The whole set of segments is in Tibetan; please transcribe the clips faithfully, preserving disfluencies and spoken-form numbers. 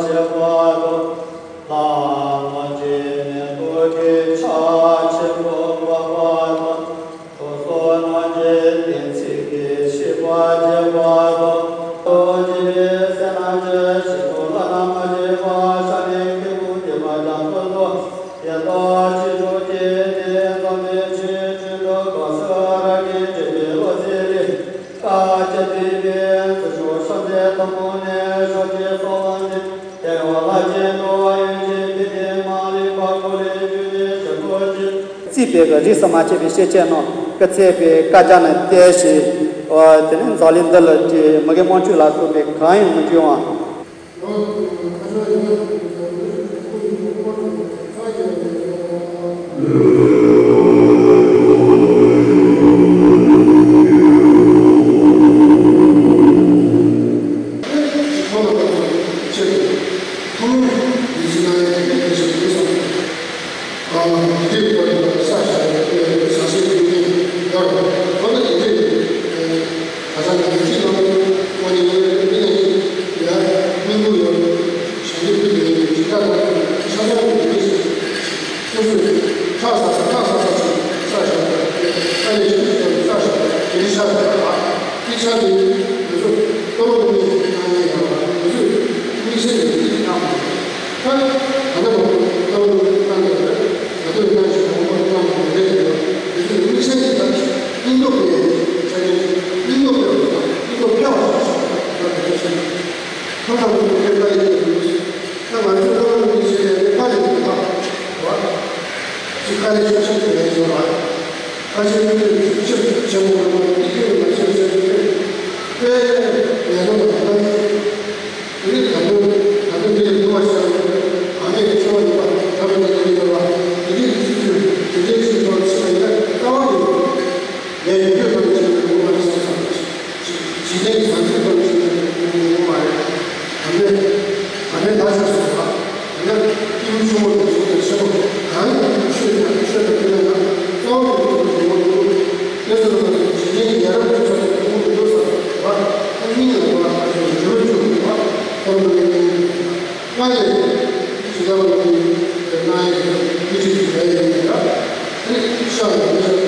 ཞེས་པ་དང་། ལྷ་རྣམས་ཀྱི་ནི་ཐུགས་ཀྱི་ཆར་ཆེན་པོ་འབབ་པ་དང་། དུག་གསུམ་རྣམས་ཀྱི་བདེན་ཚིག་གིས་ཤེས་པར་བྱེད་པ་དང་། ལྟོ་འཕྱེ་བའི་སེན་ལྷམ་གྱི་ཞིང་དུ་ལྷ་རྣམས་མ་ཞིག་པར་ཤར་ནས་ཁྱེད་དུ་བསྟན་པ་ཀྱང་ཐོས་སོ། ཡང་དག་ཅི་ཕྱོགས་ཀྱི་དེ་ཙམ་དུ་ཆོས་ཀྱི་འགྲོ་གང་ཞིག་རང་གི་འདྲེན་པའི་བློ་ཟེར་ཏེ། བཀའ་བརྒྱད་པའི་ཚུལ་ཤོག་སངས་རྒྱས་ཐུན་མོང་ནས་ཞོག་ཅེས་གསུངས་ཏེ། དེ་བ་ལྷ་ཆེན་འགྲོ་བ་ཡུལ་གྱི་ཕན་བདེ་མ་ལུས་པ་ཀུན་ལས་རྒྱུ་ནི་ཞིག་ཏུ་བྱེད། རྩིས་པའི་གི་རིས་སུ་མ་ཆད་པའི་ཤེས་བྱའི་ནང་གི་བརྩེགས་པའི་བཀའ་རྒྱ་ནི་གཏད་ཞེས། དེ་ནས་འཛམ་གླིང་འདི་ལ་དེ་མི་དགེ་དམངས་ཆོས་ལ་སོགས་པའི་གང་ཡང་མི་འབྱུང་བ། ཨ། དེ་འདྲའི་སྐོར་ལ་ས་ཞབས་ཀྱི་ས་སེ་དེ་ནས་ཡར་བ་ད་དེ་འདྲའི་ག་ས་ག་ཅི་ལ་ཁོ་ནི་ཡོད་རེད། དེ་ནས་ཡར་སྨིན་པོ་ཡོད། ཞལ་འདེབས་ཀྱི་ལས་ཡོད། ཇི་ལྟར་ན་ཆ་ཚང་གི་དེ་འདྲའི་སོ་སོའི་ཁྲག་ཟ་ས་ཁྲག་ཟ་ས་ཆེ་ས་ཞབས་ཀྱི་ས་ལས་ཆེ་ས་ཞབས་ཀྱི་དེ་འདྲའི་ས་ཞབས་ཀྱི་ཨ། དེ་ཆ་དེ་ང་ཚོ་ལྟོ་བློ་མི་སྣང་ཡས་ཡང་ང་ཚོས་དམིགས་བསལ་གྱི་དེ་གནང་བ་རེད། ད་ད་ལྟ་བར་དུ་ལྟོ་བློ་གནང་གི་རེད། ད་ལྟོ་གནང་བཞིན་པ་ལྟོ་བློ་གནང་བ་རེད་དེ། དེ་ཚོས་དམིགས་བསལ་གྱི་ད་སྙིང་སྟོབས་སྤེལ་ཡས་ཆ་རྐྱེན་སྙིང་སྟོབས་སྤེལ་བ་དང་སྙིང་སྟོབས་འཕེལ་བ་ཞིག་བྱ་དགོས་པ་དེ་བྱས། ཁོང་རྣམ་ཚོ་ཁྱེད་ཀ་ཡིན་ད་ང་ཚོས་ལྟོ་བློ་མི་བྱེད་ཡས་དེ་ཕ་ལས་དེ་ཕ་བ་ཅིག་དཀའ་ལས་ཤུགས་ཆེན་པོ་ལས་བྱུང་བ། ཁ་ཆེ་མི་ལས་ཤུགས་ཆེན་པོ་ཆེན་པོ་རེད་པ། དེ་ཁྱོད་ལ་ཆེ་ཆེ་ཆེ་དཔེ་ལས་ལོ་དང་ལ་དེ་ནི་ད་དུང་ད་དུང་འདི་ལས་ཉུང་བ་ཞིག་ཡང་ཡོད། ཨ་མས་ཆེ་བ་ཡོད་པ་ད་དུང་ད་དུང་ཡོད་པ། དེ་འདྲའི་ཚིག་ཚུལ་དེ་འདྲའི་ཚིག་ཐོག་ཕྱིན་པ་ཡིན་ན་ལྟ་བ་ཡོད། ངས་ཡོད་ཡོད་པ་ནི་ཆེ་བ་ཡོད་པ་ནི་བསམ་བསམ་ཞིག་ཇི་ལྟའི་ཟང་ཟིང་དང་བཅས་ཏེ་ཡོང་མ་རེད། ཨ་མས་ཨ་མས་ད་ཆ་སོང་ཙང་། ཡང་སྐྱེས་བུ་ཆུང་ངུ་དང་ཆུང་དང་ཆེན་པོ་གང་ཡིན་ཆོས་དང་ཆོས་དང་བསྟུན་ན་ཡང་གཙོ་བོ་དེ་ཆུང་དུ་འགྲོ་བ་འདུག་དེ་ཚོ་ལ་ཇི་ལྟའི་ཡ་རབས་ཀྱི་ཆོས་དང་ཁོང་དུ་འགྲོ་ས་བ་ཨ་སྙིང་ལ་གོ་ལ་ཁ་ཆེ་བ་འཇུ་རུ་འཇུ་བ་ཁོང་དུ་ལེན་ནས་སྔར་ལས་ཇི་ལྟ་བ་ལ་ཡིན་ཏེ་ན་ཡིན་མི་ཁྲིད་ཀྱི་ལས་ཡིན་ལ་ཨ་ནི་ཤ་ཡིན་ཤ་ལྟ་ཡིན་ལ་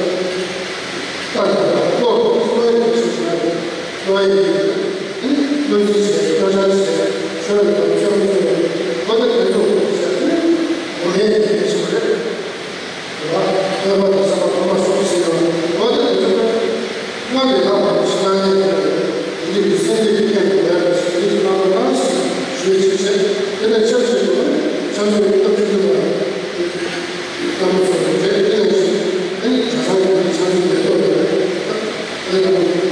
ལོ་ལོ་ཡིན་ཤ་ལོ་ཡིན། ཨ་ནི་བློ་འཛིན་བྱས། བློ་འཆར་བྱས། ཆོས་རབ་དང་ཆོས་མི་ཚོལ་བའི་ཁོ་ན་དེ་ཚོ་བྱས། ཨ་ནི་འོ་ལས་དེ་ཞིག་རེད། དེ་བ་ཐོས་པ་དང་བསམ་པ་ཐོག་མ་སོགས་བྱས་ཡོང་། འོ་ན་དེ་ཚོ་ལྟར་སྔར་ལས་ལྷག་པར་དུ་ཕྱི་ནང་གཉིས་ཀྱི་དེ་འདྲའི་གི་སེམས་བསྐྱེད་ཀྱི་རྐྱེན་དུ་ཡར་ཞིག་འདི་གནང་རོགས་གནང་ཞེས་ཞུ་ཡས་ཆེད་བྱས། དེ་ལས་ཆབས་ཅིག་ཏུ་ནི་ཆབ་སྲིད་ཀྱི་སྟོབས་ཤུགས་འདུ་བ་སྟོན་པ་ཚོ་རེད། དེ་ནས་ཨ་ནི་གྲྭ་ཚང་གི་ཆབ་སྲིད་ལས་ཐོག་ནས་རེད། ཨ་ནི་ད་དུང་།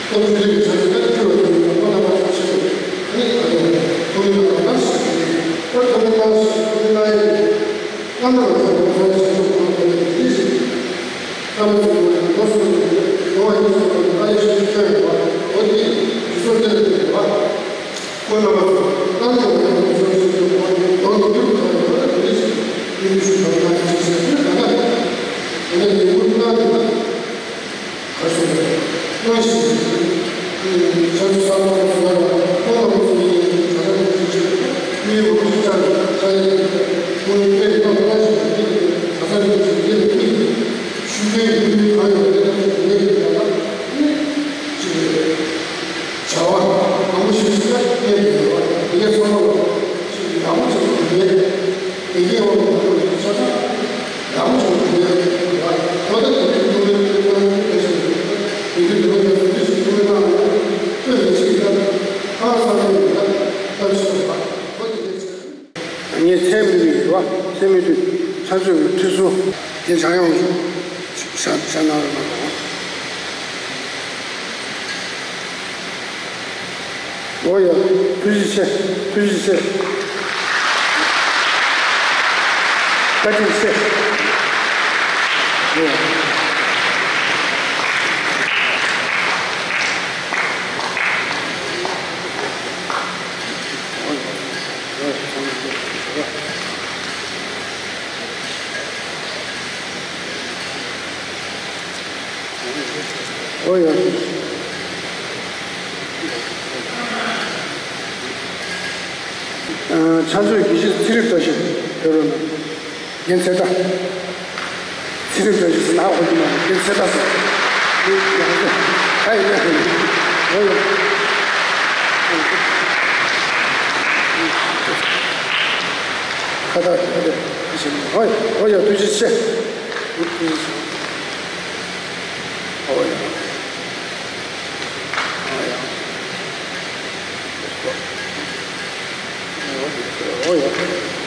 སྟོབས་ཤུགས་ལྡན་གྱི་བྱ་སྤྱོད་ཀྱིས་འཁྱུར་བ་དེ་ཡིན་པ་ཁོ་ན་མ་ཚོགས་ཆེད་དུ་ཨ་ནི་ད་དུང་ཐུགས་སྨོན་གནང་བ་ནང་བཞིན་ཞུ་རྒྱུ་ཡིན། ད་ཐུགས་སྨོན་གནང་ཞིང་ཐུགས་སྨོན་གནང་ཡས་ཀྱི་བླ་མ་ལ་ཐུགས་སྨོན་གནང་ཞིང་ཐུགས་སྨོན་གནང་བ་ནང་བཞིན་ཞུ་རྒྱུ་ཡིན། བླ་མ་ཚོ་ལ་ལོ་གསུམ་གྱི་ལོ་བ་ཉི་ཤུ་ཐོག་ནས་ཨ་ཡེ་ཤུ་ཤུ་བསྐྱོན་ཡོད་པ་འོ་དེ་དུས་ཚོད་བསྟན་ཏེ་ཡོད་པ། ཁོང་རྣམ་པ་ཚོ་ལྟ་ནས་འོ་ཡང་དུས་ཚོད་ཞིག་ཏུ་ཁོང་གི་ལོ་ནི་འགྱུར་དུ་ཐག་ཡོད་པ་དེ་འདྲ་ཞིག་ཡིན་པའི་ཤུགས་ཐོག་ནས་ཅིག་ཟེར་དུས་ད་ལྟ་དེ་འདྲ་ལས་འགུལ་གནང་དེ་ན། ག་སོང་སྔོན་ཞིག་ཆ་ཚུལ་གསར་པ་ཚོ་ལ་ཁོང་རྣམ་པ་ཚོ་ཡིན་གྲྭ་ཚང་གི་ཞིག་ཆེད་དུ་མི་མང་ཤོས་ཅག་གི་ཆ་ཡིན་ཁོང་ཡིན་པས་ཁོང་ལ་ཞིག་གིས་གྲྭ་ཚང་གི་ཞིག་འདི་ལ་མི་ཤུགས་ལྡན་ཡིན་མིན་གང་ཡོད་རེད། ད་དེ་འདྲའི་གི་ལ་ཅིག་རེད། བྱ་བ་མང་པོ་ཞིག་ཞིག་ལ་གནས་དགོས་པ་དེ་གའི་ཚང་མ་ལ་ཞིག་ཡག་པོ་ཞིག་ཡོད་མེད། དེ་གའི་འོག་ཏུ་ཆ་ཚང་ཡག་པོ་ཞིག་ཡོད་མེད་ལ་ཁོ་ད་དེ་གའི་ཐུགས་ཕན་གནང་གནང་ཞིག་དེ་གའི་ནང་དུ་དེ་ཞིག་ཐུགས་ཕན་གནང་ནས་ཐོན་མི་ཞིག་ལ་ཁ་ས་ཐོན་ཡོད་ན་ཐབས་ཤེས་པ་ཁོ་དེ་གའི་ཚེ། ངས་མཚན་མི་འདུག་ཡོད་པ་མཚན་མི་འདུག་ཆ་ཚོད་ཀྱི་ཁྲི་ཚོ་དེ་བྱང་ཡོང་ཞིག་ཤ་ཤ་ནང་རེ་མ་གཏོང་། འོ་ཡ། ཐུགས་རྗེ་ཆེ། ཐུགས་རྗེ་ཆེ། བཀའ་དྲིན་ཆེ། འོ་ཡ། འོ་ཡ། ཕྱག་མཛོད་དགེ་བཤེས་ཚེ་རིང་བཀྲ་ཤིས་ཕེབས་རོགས་གནང་། རྒན་ཚེ་བཀྲ། ཚེ་རིང་བཀྲ་ཤིས་ཟེར་ན་ཧ་གོ་གི་མ་རེད། རྒན་ཚེ་བཀྲ་ཟེར། ཨ་ཡིན་ན་ཡིན། ཨོ་ཡ། ཁ་བཏགས་ཁ་བཏགས་ཨོ་ཡ། ཨོ་ཡ། ཐུགས་རྗེ་ཆེ། ཨོ་ཡ། ཨོ་ཡ།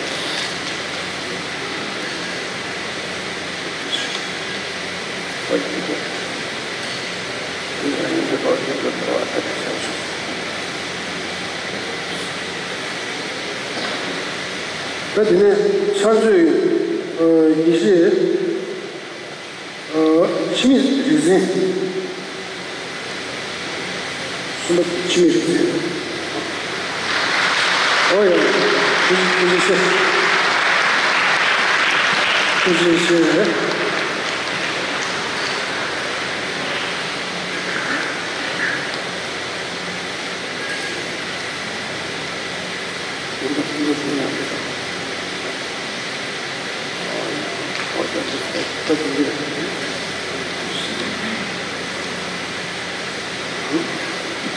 ད་དེ་ནས་ཕྱག་མཛོད་ཡེ་ཤེས། འཆི་མེད་རིག་འཛིན། གསུམ་པ་འཆི་མེད་རིག་འཛིན། ཨོ་ཡ། ཐུགས་རྗེ་ཆེ། ཐུགས་རྗེ་ཆེ། དེ་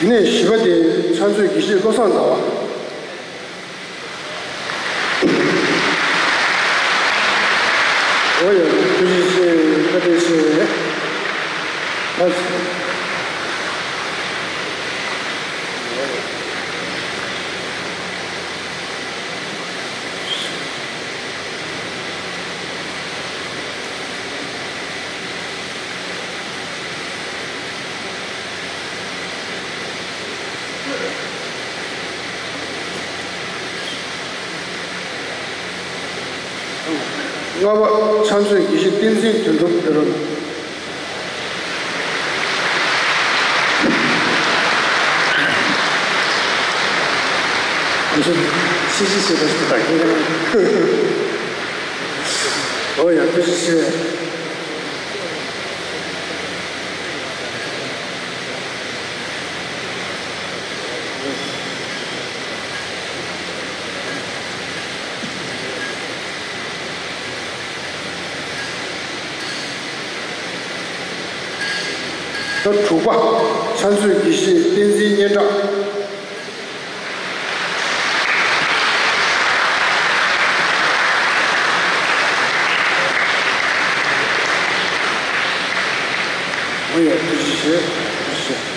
ནས་བཞི་པ་དེ་ཕྱག་མཛོད་དགེ་བཤེས་བློ་བཟང་ཟླ་བ། ཨོ་ཡ། ཐུགས་རྗེ་ཆེ། བཀའ་དྲིན་ཆེ། ཨ། ལྔ་པ་ཕྱག་མཛོད་དགེ་བཤེས་བསྟན་འཛིན་དོན་གྲུབ་ཕེབས་རོགས་གནང་། ཨོ་ཡ། ཐུགས་རྗེ་ཆེ། ད་དྲུག་པ་ཕྱག་མཛོད་དགེ་བཤེས་བསྟན་འཛིན་སྙན་གྲགས། ཨོ་ཡ། ཐུགས་རྗེ་ཆེ། ཐུགས་རྗེ་ཆེ།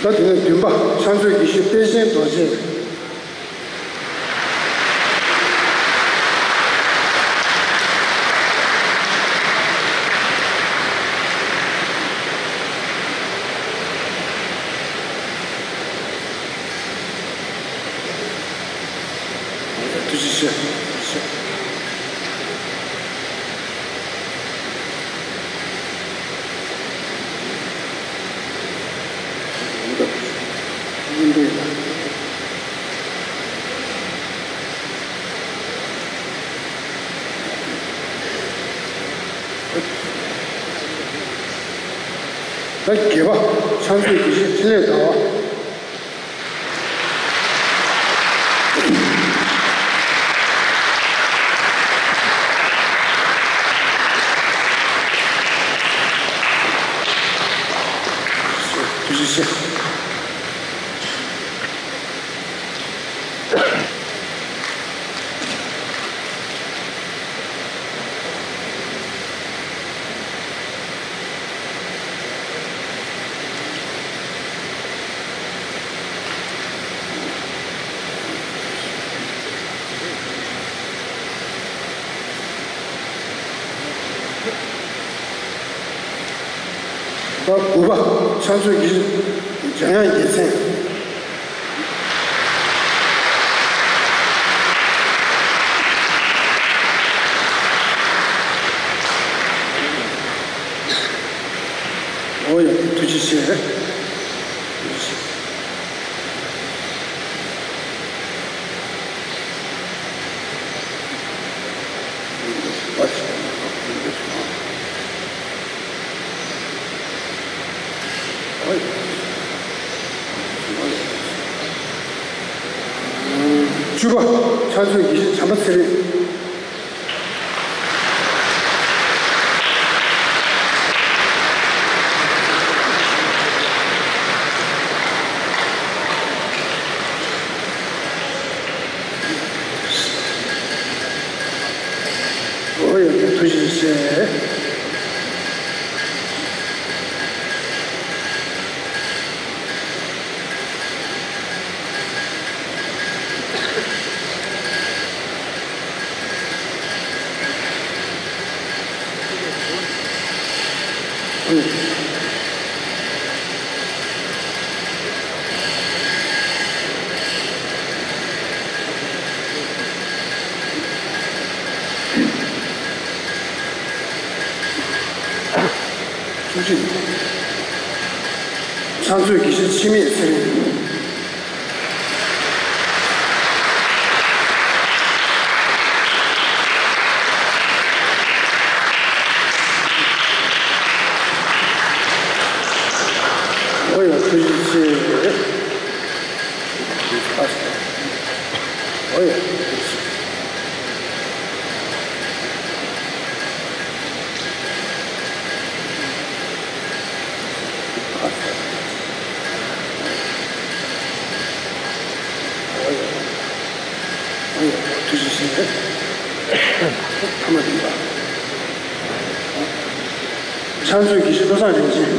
ད་དེ་ནས་བདུན་པ་ཕྱག་མཛོད་དགེ་བཤེས་དཔལ་ཆེན་རྡོ་རྗེ། ཐུགས་རྗེ་ཆེ། ད་བརྒྱད་པ་ཕྱག་མཛོད་དགེ་བཤེས་འཕྲིན་ལས་ཟླ་བ། ཐུགས་རྗེ་ཆེ། ད་དགུ་པ་ཕྱག་མཛོད་ཀྱི་འཇམ་དབྱངས་རྒྱལ་མཚན། ཨོ་ཡ། ཐུགས་རྗེ་ཆེ། བཅུ་པ། ཕྱག་མཛོད་དགེ་བཤེས་བྱམས་པ་ཚེ་རིང་། ཨོ་ཡ། ཐུགས་རྗེ་ཆེ། བཅུ་གཅིག། ཕྱག་མཛོད་དགེ་བཤེས་འཆི་མེད་ཚེ་རིང་། ཨོ་ཡ། ཐུགས་རྗེ་ཆེ། ཨོ་ཡ། ཨོ་ཡ། ཨོ་ཡ། ཐུགས་རྗེ་ཆེ། ཐ་མ་བདུན་པ། ཕྱག་མཛོད་དགེ་བཤེས་བློ་བཟང་རིན་ཆེན།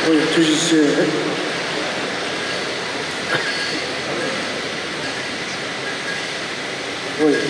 ཨོ་ཡ། ཐུགས་རྗེ་ཆེ། ཨོ་ཡ།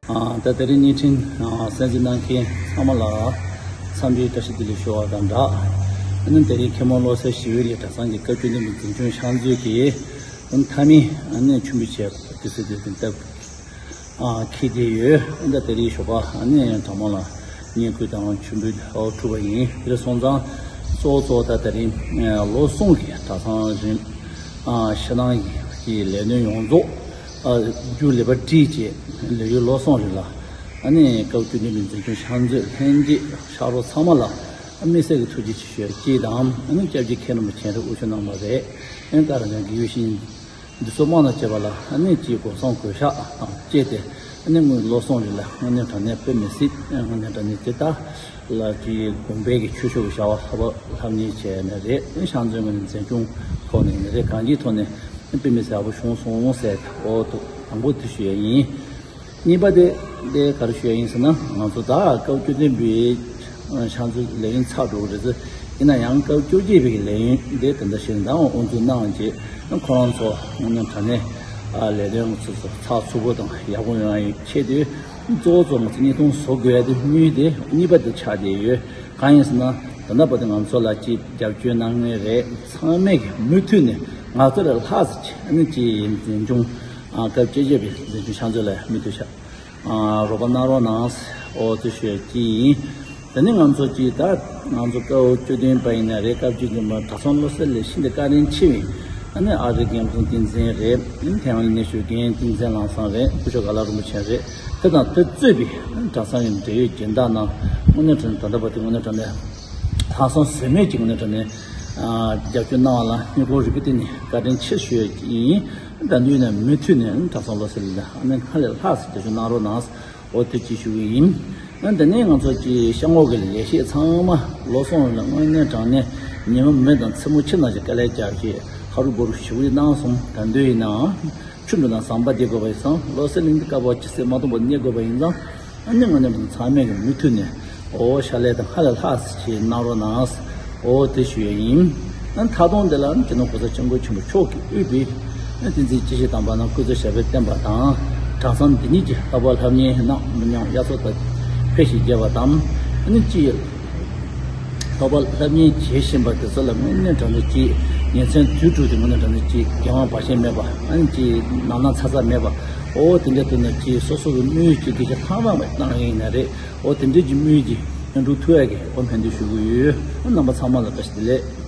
ཨ། ད་དེ་རིང་བརྙན་འཕྲིན་ཨ་གསན་གཟིགས་གནང་མཁན་ཚང་མ་ལ་འཚམས་འདྲིའི་བཀྲ་ཤིས་བདེ་ལེགས་ཞུ་བ་དང་སྦྲགས། ཨ་ནི་དེ་རིང་མཁན་མོ་བློ་གསལ་ཞི་བའི་ལས་གྲྭ་ཚང་གི་སྐབས་བཅུ་བདུན་པའི་འཛིན་སྐྱོང་ཕྱག་མཛོད་ཀྱི་མཐའ་མའི་ཨ་ནི་མཆོད་འབུལ་བྱས་པ་དུས་ཚོད་དེ་དེ་སྟབས་ཨ་འཁེལ་བསྡད་ཡོད། ད་དེ་རིང་ཞོགས་པ་ཨ་ནི་གྲྭ་མང་ལ་བསྙེན་བཀུར་དང་མཆོད་འབུལ་ཨོ་གྲུབ་པ་ཡིན། དེ་སོང་ཙང་གཙོ་བོ་གཙོ་བོ་ད་དེ་རིང་ལོ་གསུམ་གྱི་གྲྭ་ཚང་རིམ་ཨ་ཕྱི་ནང་གི་ལས་དོན་ཡོངས་རྫོགས་ཨ་རྒྱུ་ལས་པ་བསྒྲིགས་བྱས་ལས་ཡུན་ལོ་གསུམ་རིང་ལ་ཨ་ནི་སྐབས་བཅུ་བདུན་པའི་འཛིན་སྐྱོང་ཕྱག་མཛོད་ལྷན་རྒྱས་ཕྱག་རོགས་ཚང་མ་ལ་དམིགས་བསལ་གྱི་ཐུགས་རྗེ་ཆེ་ཞུ་ཡ་གཅིག་དང་། ཨ་ནི་སྐྱབས་རྗེ་མཁན་རིན་པོ་ཆེ་རེ་དབུ་བཞུགས་གནང་བ་རེད། ཨ་ནི་ཀ་ར་ནང་དགེ་བའི་བཤེས་གཉེན་འདི་ཚོ་དམངས་དང་བཅས་པ་ལ་ཨ་ནི་གཅིག་སྒོ་གསུམ་གུས་ཞབས་དང་བཅས་ཏེ་ཨ་ནི་དངོས་ལོ་གསུམ་རིང་ལ་དངོས་གནས་དྲང་གནས་དཔེ་མི་སྲིད། དངོས་གནས་དྲང་གནས་ཇི་ལྟར་ལ་གི་དགོན་པའི་གི་ཆོས་ཕྱོགས་ཀྱི་བྱ་བ་ལྷབ་ལྷབ་གཉེར་བྱས་ནས་རེད། ཕྱག་མཛོད་ངོས་ནས་འཛིན་སྐྱོང་ཐོག་ནས་ནས་རེད། གང་ཅིའི་ཐོག་ནས་དཔེ་མི་སྲིད་ཡག་པོ་བྱུང་སོང་ཟེར། འོ་དུ་དང་པོ་དེ་ཞུ་ཡ་ཡིན། གཉིས་པ་དེ་དེ་ག་རེ་ཞུ་ཡ་ཡིན་ཟེར་ན། ང་ཚོ་ད་སྐབས་བཅུ་བདུན་པའི་ཕྱག་མཛོད་ལས་ཡུན་ཚར་འགྲོ་གི་རེད་ཟེར། ཡིན་ན་ཡང་སྐབས་བཅོ་བརྒྱད་པའི་ལས་ཡུན་དེ་དེ་འདྲ་ཞིག་འདང་དབུ་འཛུགས་གནང་རྗེས་ཁོ་རང་ཚོ་དངོས་གནས་དྲང་གནས་ལས་དོན་ཚོ་ཚགས་ཚུད་པོ་དང་ཡག་པོ་ཡོང་ཡ་ཆེད་དུ། གཙོ་བོ་གཙོ་ང་ཚོ་བརྙན་ཐུང་བཟོ་དགོས་ཡ་དེ་དམིགས་ཡུལ་དེ་གཉིས་པ་དེ་ཆགས་བསྡད་ཡོད། གང་ཡིན་ཟེར་ན་ད་ལྟ་བར་དུ་ང་ཚོ་ལ་ཅིག་རྒྱབ་སྐྱོར་གནང་མཁན་རེད། ཚང་མས་ཀྱི་མུ་མཐུད་ནས་ང་ཚོ་ལས་ལྷག་ཙམ་ཅིག་ཨ་ནི་ཅིག་འཛིན་སྐྱོང་ཨ་སྐབས་བཅོ་བརྒྱད་པའི་འཛིན་སྐྱོང་ཕྱག་མཛོད་ལ་མུ་མཐུད་ཤ་ཨ་རོགས་པ་གནང་རོགས་གནང་། འོ་དེ་ཞུ་ཡ་གཅིག་ཡིན། དེ་ནས་ང་ཚོ་ཅིག་ད་ང་ཚོ་སྐབས་བཅུ་བདུན་པ་ཡིན་ན་རེད། སྐབས་བཅུ་བདུན་པ་གྲྭ་ཚང་བློ་གསལ་ལས་ཤིན་ཏུ་བཀའ་དྲིན་ཆེ་བའི་ཨ་ནི་ཨ་རིའི་རྒན་གསུམ་བསྟན་འཛིན་རེད། ཨ་ནི་ཐའེ་ཝན་ལ་གནས་བཞུགས་རྒན་བསྟན་འཛིན་ལམ་བཟང་རེད། སྐུ་ཞབས་དགའ་ལགས་རིན་པོ་ཆེ་རེད། དེ་དང་དེ་གཙོས་པའི་གྲྭ་ཚང་གི་འབྲེལ་ཡོད་སྦྱིན་བདག་རྣམས་དངོས་གནས་དྲང་ད་ལྟ་བར་དུ་དངོས་གནས་དྲང་གནས་ལྷག་བསམ་ཟོལ་མེད་ཀྱི་དངོས་གནས་དྲང་གནས་རྒྱབ་སྐྱོར་གནང་བ་ལ་སྙིང་ཁོང་རུས་པའི་གཏིང་ནས་བཀའ་དྲིན་ཆེ་ཞུ་ཡ་ཡིན། ད་དུས་ནས་མུ་མཐུད་ནས་གྲྭ་ཚང་བློ་གསལ་ལ་ཨ་ནི་སྔར་ལས་ལྷག་ཙམ་རྒྱབ་སྐྱོར་གནང་རོགས་གནང་། འོ་དེ་ཅིག་ཞུ་གི་ཡིན། ཨ་དེ་ནས་ང་ཚོ་ཀྱི་ཤ་ངོ་གི་ལས་བྱེད་ཚང་མ་ལོ་གསུམ་ལ་དངོས་གནས་དྲང་གནས་ཉི་མ་མེ་དང་མཚན་མོ་ཕྱི་ནང་གི་དཀའ་ལས་རྒྱག་བྱས་ཧ་རུ་བོ་རུ་ཞུ་གི་གནང་སོང་། ད་དུས་ཡིན་ནའང་ཆུ་འགྲོ་ན་ཟམ་པ་བདེ་དགོས་པ་ཡིན་ཙང་། བློ་གསལ་གླིང་གི་བཀའ་པོ་ཇི་སྲིད་མ་སྟོངས་པར་གནས་དགོས་པ་ཡིན་ཙང་། ཨ་ནི་དངོས་གནས་ཚང་མས་ཀྱི་མུ་མཐུད་ནས་འོ་ཤ་ལས་དང་ཧ་ལས་ལྷག་ཙམ་ཅིག་གནང་རོགས་གནང་། འོ་དེ་ཞུ་ཡ་ཡིན། ཨ་མཐའ་སྟོངས་དེ་ལ་སྤྱི་ནོར་གོང་ས་སྐྱབས་མགོན་ཆེན་པོ་མཆོག་གིས་དབུས་པའི་བསྟན་འཛིན་སྐྱེས་ཆེན་དམ་པ་རྣམས་སྐུ་ཚེ་ཞབས་པད་བརྟན་པ་དང་། གྲྭ་ཚང་འདི་ཉིད་ཀྱི་ལྷག་པར་སློབ་གཉེར་རྣམས་མི་ཉམས་དབྱར་མཚོ་ལྟར་འཕེལ་ཞིང་རྒྱས་པ་དང་། ཨ་ནི་ཅིག་ལྷག་པར་སློབ་གཉེར་བྱེད་བཞིན་པ་དེ་ཚོ་ལ་དངོས་གནས་དྲང་གནས་ཅིག་ཉིན་མཚན་དུས་དྲུག་དེ་དངོས་གནས་དྲང་གནས་ཅིག་གེ་སྒང་བར་ཆད་མེད་པ། ཨ་ནི་ཅིག་ནང་ན་ཚ་ཚ་མེད་པ། འོ་དེ་འདྲ་དུ་ན་ཅིག་སོ་སོ་གི་དམིགས་ཡུལ་ཅིག་གི་ཅིག་ལྷག་མ་མ་གནང་ཡིན་ན་རེད། འོ་དེ་འདྲའི་ཅིག་དམིགས་ཡུལ་ཅིག་ཡོང་འགྲོ་ཐུབ་ཡ་གི་འོ་ཕན་བདེ་ཞུ་གི་ཡོད། རྣམ་པ་ཚང་མ་ལ་བཀྲ་ཤིས་བདེ་ལེགས།